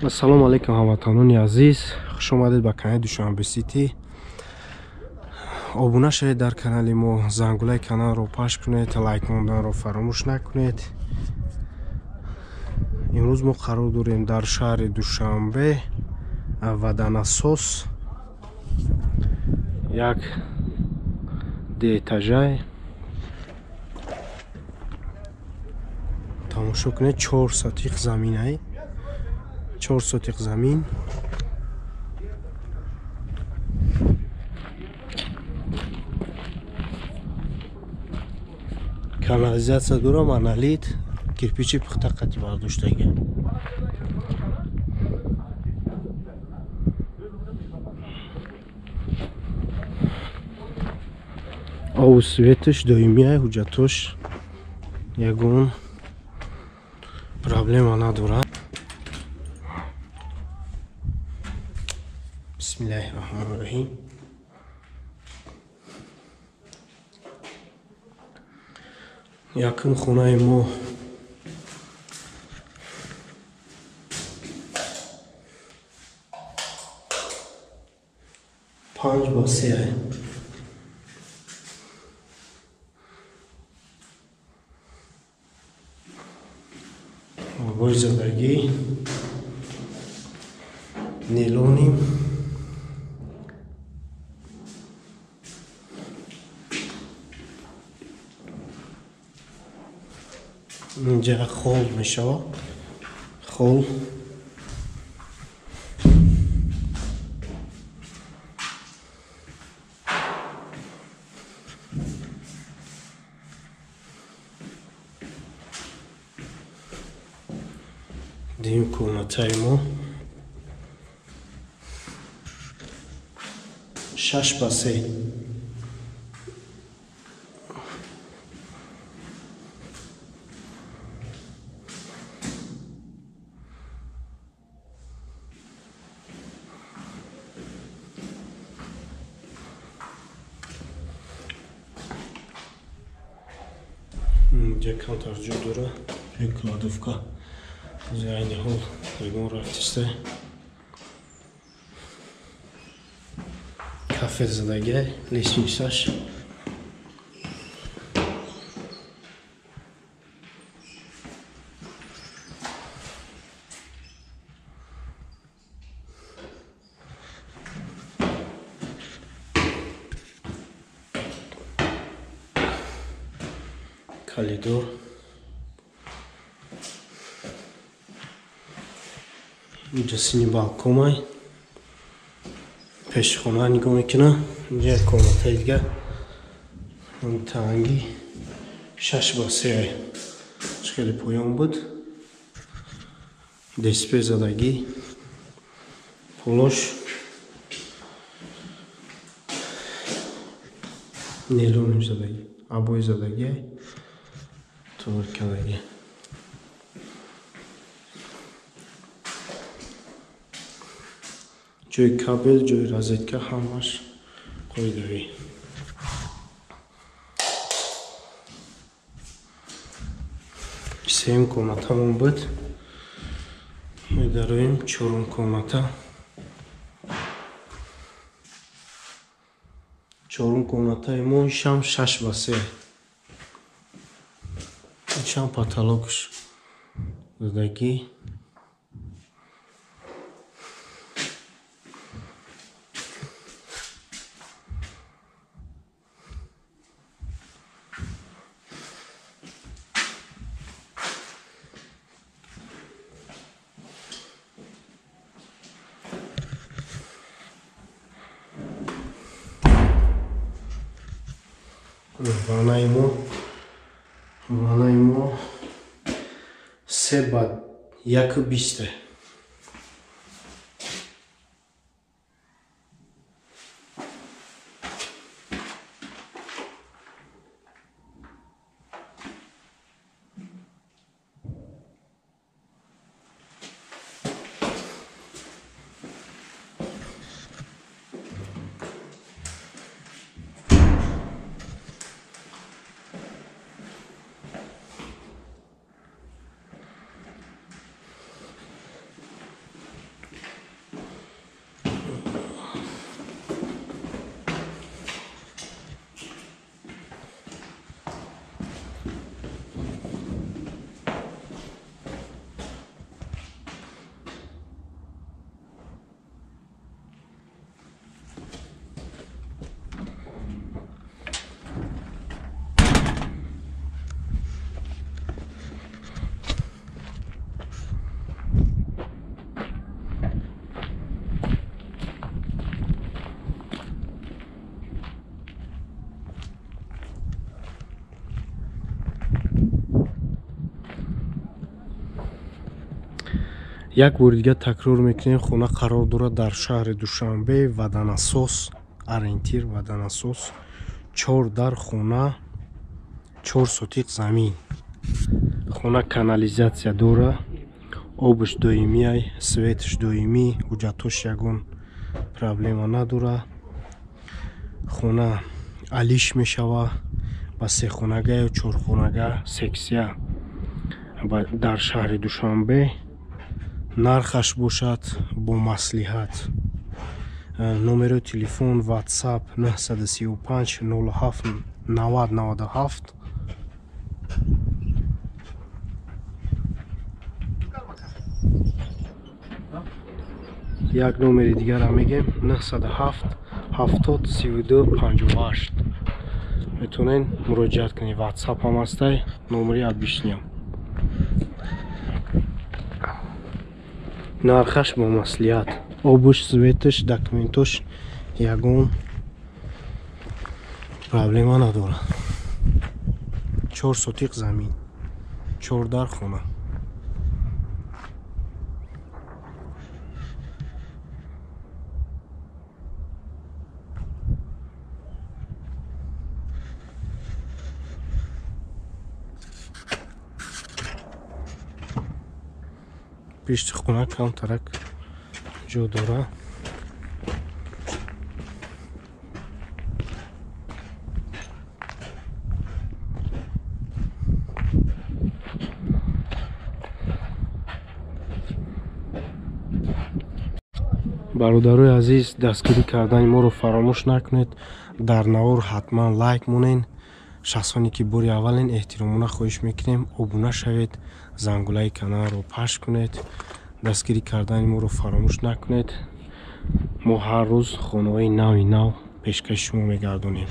Ассалому алайкум ҳамватанони азиз, хуш омадед ба канали Душанбе Сити. Обуна шавед дар канали мо, зангулаи каналро пахш кунед, лайк монданро фаромӯш накунед. Имрӯз мо қарор дорем дар шаҳри Душанбе ва Данасос, як деэтажай. Тамошо кунед, 4 сотиқ заминай. 4 сотиқ замин. Канализатсия дора, монолит, кирпичи пухта қати бардоштагӣ. Обу светаш доимия, ҳуҷҷатош ягон проблема надорад. Бисмиллаҳир-раҳмонир-раҳим. Якум хонаи мо панҷ ба се. Обои задагӣ нелоним. Инҷа хол мешавад, хол. Дуюм комнатаи мо 6 ба 3. Инҷа камтар ҷо дора, ҷои кладовка. Айни ҳол ягон рафтиста. Кафе задагӣ, лестницаш. Коридор. Инҷа сини балконай. Пеши хона нигоҳ мекунам. Инҷа як комнатаи дигар. Танги 6 ба 3. Хеле поён буд. Дспе задагӣ. Полош нелоним задагӣ. Обои задагӣ. Тур кардагӣ. Ҷои кабел, ҷои розетка ҳамаш қоидавӣ. Сеюм комнатамон буд. Медароем чорум комната. Чорум комнатаи мо ишам 6 ба 3. Ишам потолокш задагӣ. Ванаи мо 3 ба 1.20. Як бори дигар такрор мекунем, хона қарор дорад дар шаҳри Душанбе, Ваданасос, ориентир Ваданасос, 4 дар хона, 4 сотиқ замин. Хона канализатсия дора, обш доимиай, светш доимӣ, ҳуҷҷатош ягон проблема надора. Хона алиш мешава ба сехонага ё чорхонага, сексия дар шаҳри Душанбе. Нархаш бошад бо маслиҳат. Номерои телефон WhatsApp 935 07 90 97. Як номери дигарам мегем 907 70 32 58. Метавонед муроҷиат кунед. WhatsApp ҳам ҳастай, номери обычниям. Нархаш бо маслиҳат, обуш, светаш, документош ягон проблема надорад. 4 сотиқ замин, 4 дар хона. Пешти хона камтарак ҷо дора. Бародарои азиз, дастгирӣ кардани моро фаромӯш накунед. Дар навор ҳатман лайк монед. Шахсоне ки бори аввален, эҳтиромона хоҳиш мекунем, обуна шавед, зангулаи каналро пахш кунед. Дастгирӣ кардани моро фаромӯш накунед. Мо ҳар рӯз хонаҳои нави нав пешкаши шумо мегардонем.